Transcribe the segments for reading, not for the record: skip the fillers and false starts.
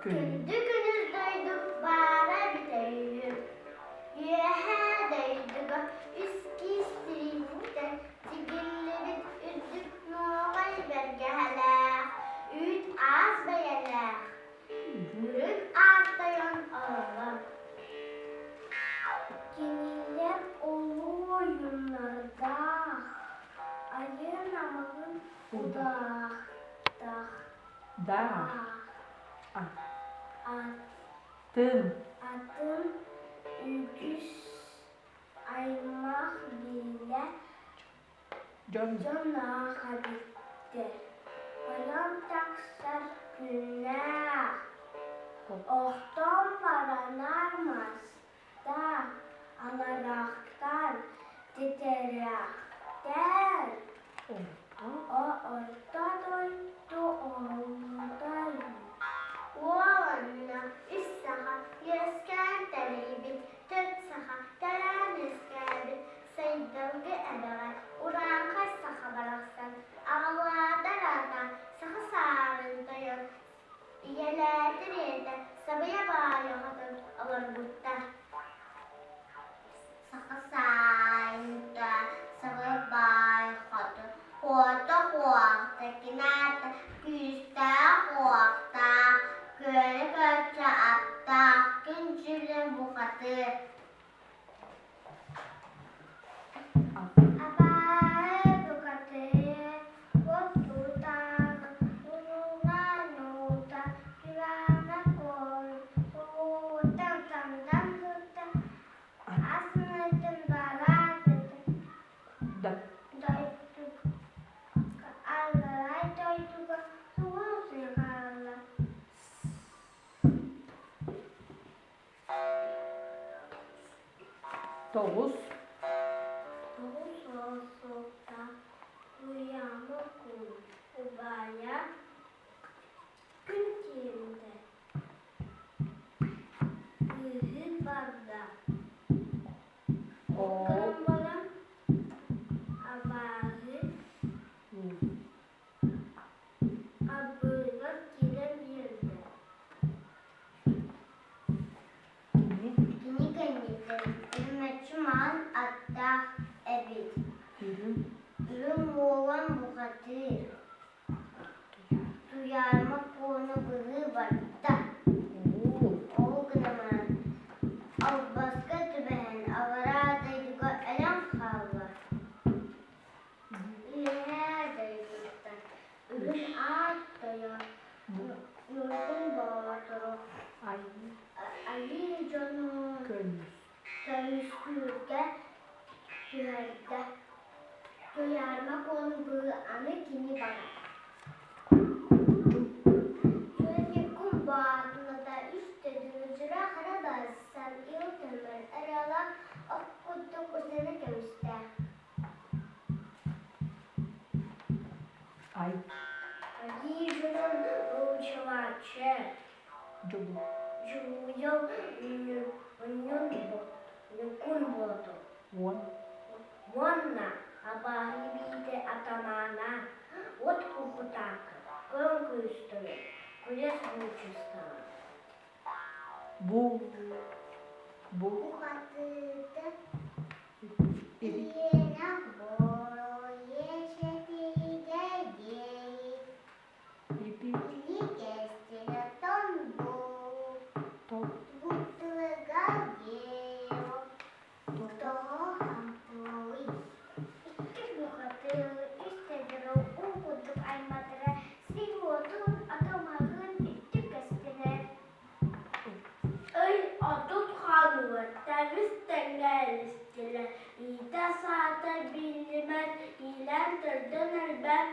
Күндү күнүс дойду баара эбитэ үһү. Үөһээ дойдуга үс киис тириититтэн тигиллибит үрдүк нуоҕай бэргэһэлээх, үүт аас бэйэлээх, үрүҥ аартайан олорор. Кинилэр улуу ойууннардаах, айыы намыһын удаахтаах Да. Атын. Атын үгүс аймах билэ Дьон. Дьонноох эбиттэр. Ойон тахсар күннээх, охтон баранар маста аларахтан титирэхтэн Орто дойду оҕолорута Уоланна үс саха үөскээн тэрийбит, төрт саха төрөөн үөскээбит Сайдалгы эбэҕэ урааҥхай саха барахсан аҕалаатар аата саха саарын тойон ийэлээтэр ийэтэ сабыйа баайа хотон олорбуттар. Саха саайта саба баай хотун хуота хуохта кинаата күүстээх уохтаах күөлэ көрчө аттаах күн дьүлүн бухатыыр Абааһы букатыыр уоттуутаах уруулаан уута күрээмэ куолун улууттан самдан сытта Ас-ыныртын бараатыта дойдуга аллараа дойдуга сугун сыһаалла Тоҕус. Тоҕус уол суолтаах Куйаама куун убайа күн киирдэ Кыыһы барда Ол гынан баран абааһы абыыгар киирэн биэрдэ Кини кэнниттэн үрүмэччи маҥан аттаах эбит. Үрүҥ уолан бухатыыр Туйаарыма Куону быһыы барда. Ол гынан баран албаска түбэһэн аллараа дойдуга өлөн хаалла. Үөһээ дойдуттан үрүҥ аат тойон Ньургун Боотуру Айыы дьону көмүскүүргэ түһэрдэ. Туйаарыма Куону быһыы аны кини барар. Ньуккун Боотулата үс төдүҥү дьура хара барсан ил түмэр ырыалаах ох курдук усаны көмүстээх. Ай. Айыы дьонун училааччы Дьулуйал Ньукун Боотур Уон. Уонна абааһы биитэ атамаана от уһутаакы көҥ күүстэрэ күрэс буучустара Бу. Бу. Бухатыыта Иэнэх буруйа диэри Илигэстэрэ тоҥбут, бутуга диэри тоҕо хампылый Икки бухатыыр үс тэдэрэ уу курдук айматара сир-уотун атамаһын үттүк көстөнөр Ый 30 хаалыгар тэбис тэҥҥэ эристилэр, иитэ-саата биллибэт, иилээн-төрдөн элбээн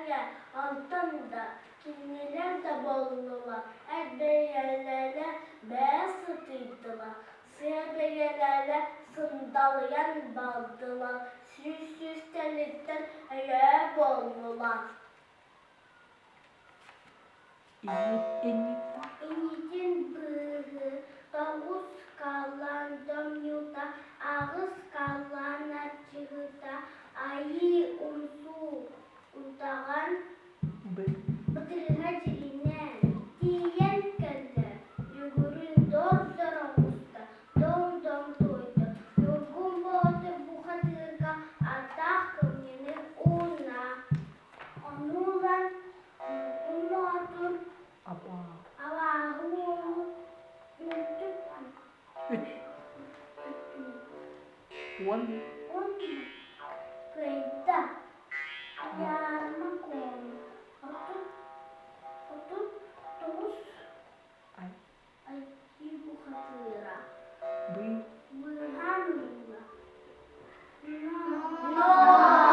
онтон да, кинилэр да буоллулар, эт бэйэлэрэ бэйэ сытыйдылар, сыа бэйэлэрэ сындалыйан бардылар, сүүс-сүүс кэнниттэн өйөө буоллулар. Инитин быыһы тоҕус халлаан томньута, аҕыс халлаан арчыһыта, айыы умсуу утаҕан бытырыһа дьиринээн тиийэн кэллэ. Уон. Кыайда. Туйаарыма Куону. 39 Ай. Айыы бухатыыра. Бый. Быыһаан ылла. Ноль.